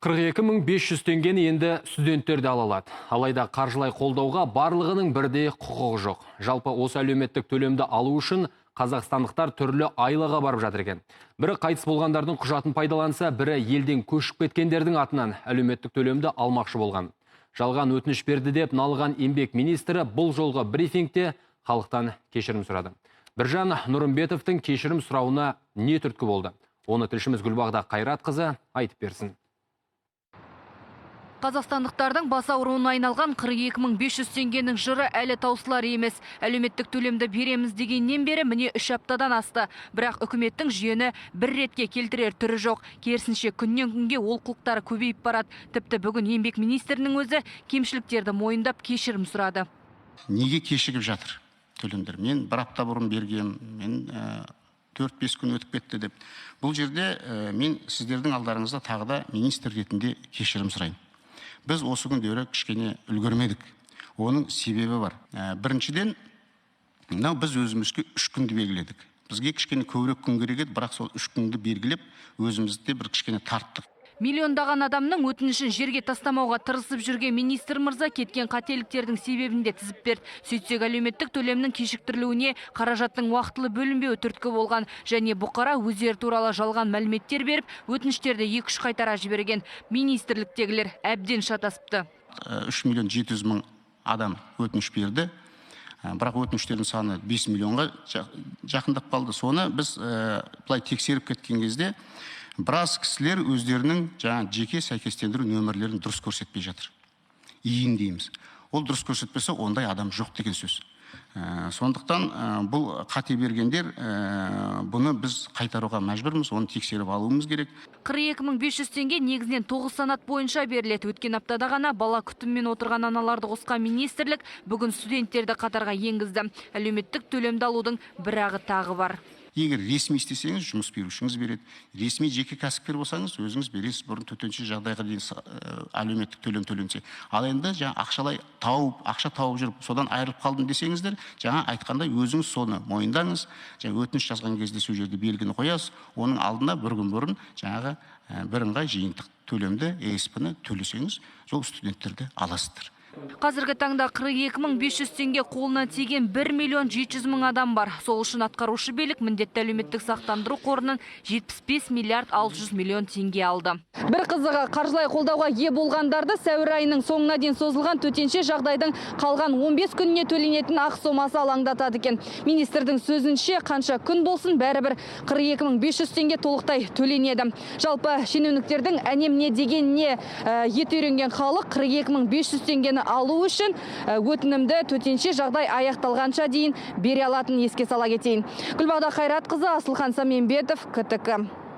42 500 теңгені енді студенттер де ала алады. Алайда қаржылай қолдауға барлығының бірдей құқығы жоқ. Жалпы, осы әлеуметтік төлемді алу үшін қазақстандықтар түрлі айлаға барып жатыр екен. Бірі қайтыс болғандардың құжатын пайдаланса, бірі елден көшіп кеткендердің атынан әлеуметтік төлемді алмақшы болған. Жалған өтініш берді деп налыған еңбек министрі бұл жолғы брифингте халықтан кешірім сұрады. Біржан Нұрымбетовтің кешірім сұрауына не түрткі болды? Оны тілшіміз Гүлбағда Қайратқызы айтып берсін. Қазақстандықтардың бас ауруына айналған 42 500 теңгенің жыры әлі таусылар емес. Әлеуметтік төлемді береміз дегеннен бері міне 3 аптадан асты. Бірақ үкіметтің жүйені бір ретке келтірер түрі жоқ. Керісінше, күннен күнге олқылықтары көбейіп барады. Тіпті бүгін еңбек министрінің өзі кемшіліктерді мойындап, кешірім сұрады. Неге кешігіп жатыр төлемдер? Мен бір апта бұрын бергем, мен 4-5 күн өтіп кетті деп. Бұл жерде мен сіздердің алдарыңызда тағы да министр ретінде кешірім сұраймын. Біз осы күндері кішкене үлгермедік, оның себебі бар. Біріншіден, мынау біз өзімізге 3 күнді белгіледік. Бізге кішкене көбірек күн керек еді, бірақ сол 3 күнді белгілеп, өзімізді бір кішкене тарттық. Миллиондаған адамның өтінішін жерге тастамауға тырысып жүрген министр мырза кеткен қателіктердің себебін де тізіп берді. Сөйтсек, әлеуметтік төлемнің кешіктірілуіне қаражаттың уақытылы бөлінбеуі түрткі болған және бұқара өздері туралы жалған мәліметтер беріп, өтініштерді екі-үш қайтара жіберген. Министрліктегілер әбден шатасыпты. 3 миллион 700 мың адам өтініш берді. Бірақ өтініштердің саны 5 миллионға жақындап қалды. Соны біз былай тексеріп кеткен кезде, біраз кісілер өздерінің жаңа жеке сәйкестендіру нөмірлерін дұрыс көрсетпей жатыр, ИИН дейміз. Ол дұрыс көрсетпесе, ондай адам жоқ деген сөз. Сондықтан бұл қате бергендер, бұны біз қайтаруға мәжбүрміз, оны тексеріп алуымыз керек. 42 500 теңге негізінен 9 санат бойынша беріледі. Өткен аптада ғана бала күтімімен отырған аналарды қосқан министрлік бүгін студенттерді қатарға енгізді. Әлеуметтік төлемді алудың бір ағы тағы бар. Егер ресми істесеңіз, жұмыс берушіңіз береді. Ресми жеке кәсіпкер болсаңыз, өзіңіз бересіз. Бұрын төтенше жағдайға дейін әлеуметтік төлем төленсе, ал енді жаңа ақшалай тауып, ақша тауып жүріп, содан айырылып қалдым десеңіздер, жаңа айтқандай, өзіңіз соны мойындаңыз. Жаңа өтініш жазған кезде сол жерде белгіні қоясыз. Оның алдына бір күн бұрын жаңағы бірыңғай жиынтық төлемді, ЕСП ны төлесеңіз, сол студенттерді аласыздар. Қазіргі таңда 42 500 теңге қолына тиген 1 миллион 700 мың адам бар. Сол үшін атқарушы билік міндетті әлеуметтік сақтандыру қорынан 75 миллиард 600 миллион теңге алды. Бір қызығы, қаржылай қолдауға ие болғандарды сәуір айының соңына дейін созылған төтенше жағдайдың қалған 15 күніне төленетін ақы сомасы алаңдатады екен. Министрдің сөзінше, қанша күн болсын, бәрібір 42 500 теңге толықтай төленеді. Жалпы, шенеуніктердің әне-міне дегеніне еті үйренген халық 42 500 теңгені алу үшін өтінімді төтенше жағдай аяқталғанша дейін бере алатынын еске сала кетейін. Гүлбағда Қайратқызы, Асылхан Саменбетов, КТК.